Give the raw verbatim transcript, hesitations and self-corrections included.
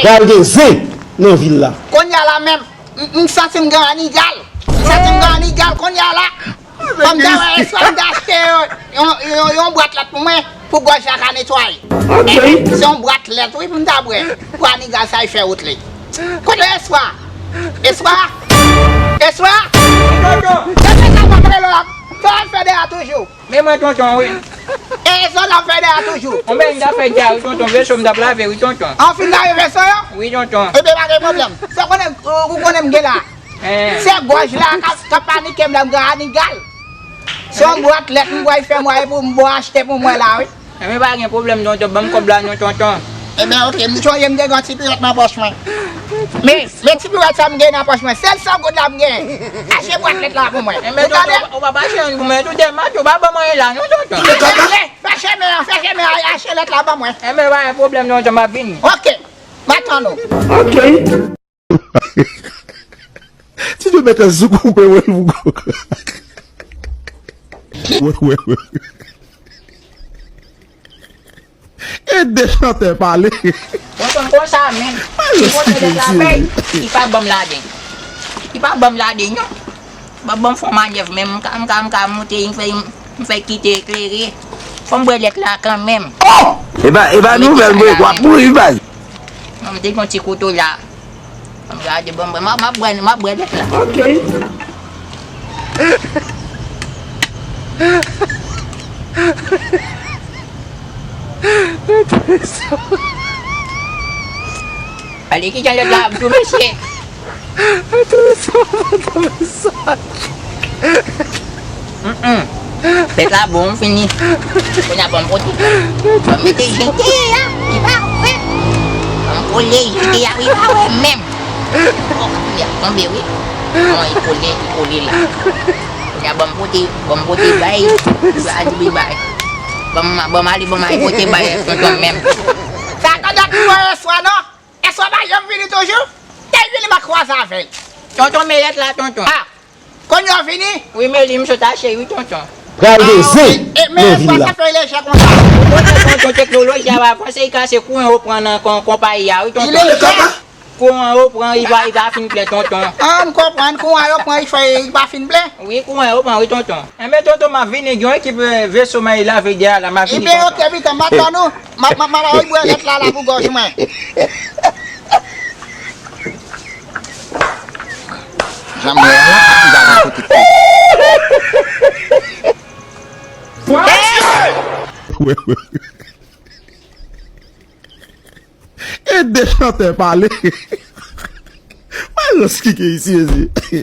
Pral gen zen nan vil la. Kounye a la menm, m, m santi m gen anigal. M santi m gen anigal kounye a la. Fò m ta wè, eswa m ta achte yon, yon, yon, yon bwat lèt pou mwen, pou gòj la ka netwaye. Ok. Se yon bwat lèt, wi, pou m ta bwè. Pou anigal sa, li fè wout li. Kote eswa? Eswa? Eswa? Tonton! Depi sa, m ap rele w la. Sa w ap fè deyò toujou? Men mwen, tonton, wi. E zòn ap fè deyò toujou. Yon bèy m t ap fè deyò, wi, tonton. Veso m t ap lave, wi, tonton. An fin lave veso yo? Wi, tonton. Ebyen, pa gen pwoblèm. Sa w konnen, ou, ou konnen m gen la. Eh. Se gòj la k ap, k ap panike m la, m gen anigal. Se yon bwat lèt m pral fè mwen pou m bon achte pou mwen la, wi. Ebyen, pa gen pwoblèm, tonton. Ban m kòb la, non, tonton. Ebyen, ok, m sonje m te gen yon ti piwèt nan pòch mwen. Men, men ti piwèt sa m gen nan pòch mwen, sèl san goud la m gen. Achte bwat lèt la pou mwen. Ebyen, tonton, ou pa, ou pa achte anyen pou mwen, tonton, m ap di w pa ban m anyen la, non, tonton. Fè, fè chemen an, fè chemen an, achte lèt la ban mwen. Ebyen, pa gen pwoblèm, tonton, m ap vini. Ok, m ap tann ou. Ok. Ti dwe mete zouk ou pe wè l pou gwo. Wè, wè, wè. Ede chantè pale. Tonton konsa menm. Li pote lèt la bay. Li pa ban m ladan. Li pa ban m ladan, non. Li pa ban m fè yon manyèv menm. M ka, m ka, m ka moute, m fè, m fè kite eklere. Fò m bwè lèt la kanmenm. E pa, e pa nouvèl mwen, w ap mouri, baz. Non, m te gen yon ti kouto la. Ann gade, bon, bon, m ap, m ap bwè, m ap bwè lèt la. Ok. Ale, kijan lèt la ap tou, mesye? Lèt la bon, fini. Kounye a, ban m pote. Ban m mete jan te ye a. Li pa fèt. Ban m kole jan te ye a, wi, pa wè menm. Oh, li ap tonbe, wi. Non, li kole, li kole la. Kounye a, ban m pote, ban m pote bay. Li pa di bay. Ban m, ban m ale, ban m ale pote bay, tonton menm. Sa ka dat pou eswa, non? Eswa pa janm vini toujou? Te vini, m a kwaze avè l. Tonton, men lèt la, tonton. Ah, konn yo vini? Wi, men li, m sot achte, wi, tonton. Pral gen zen nan vil la. Sa fè leje konsa? Tonton, tonton, teknoloji a avanse, li kase kouran yo pran nan kon-, konpayi a, wi, tonton. Kouran yo pran, li pa, li pa fin plen, tonton. Ah, m konprann, kouran yo pran, li fè, li pa fin plen. Wi, kouran yo pran, wi, tonton. Enben, tonton, m ap vini, gen yon ekip, eh, veso m al lave dèyè la, m ap vini, tonton. Enben, ok, pitan, m ap tann ou. M ap, m ap, m ap al bwè lèt la, la pou gòj mwen. Jan m ye a la, m pa gen kote pou. Wè, wè. Ede chantè pale. Malòs ki gen isi, mesye.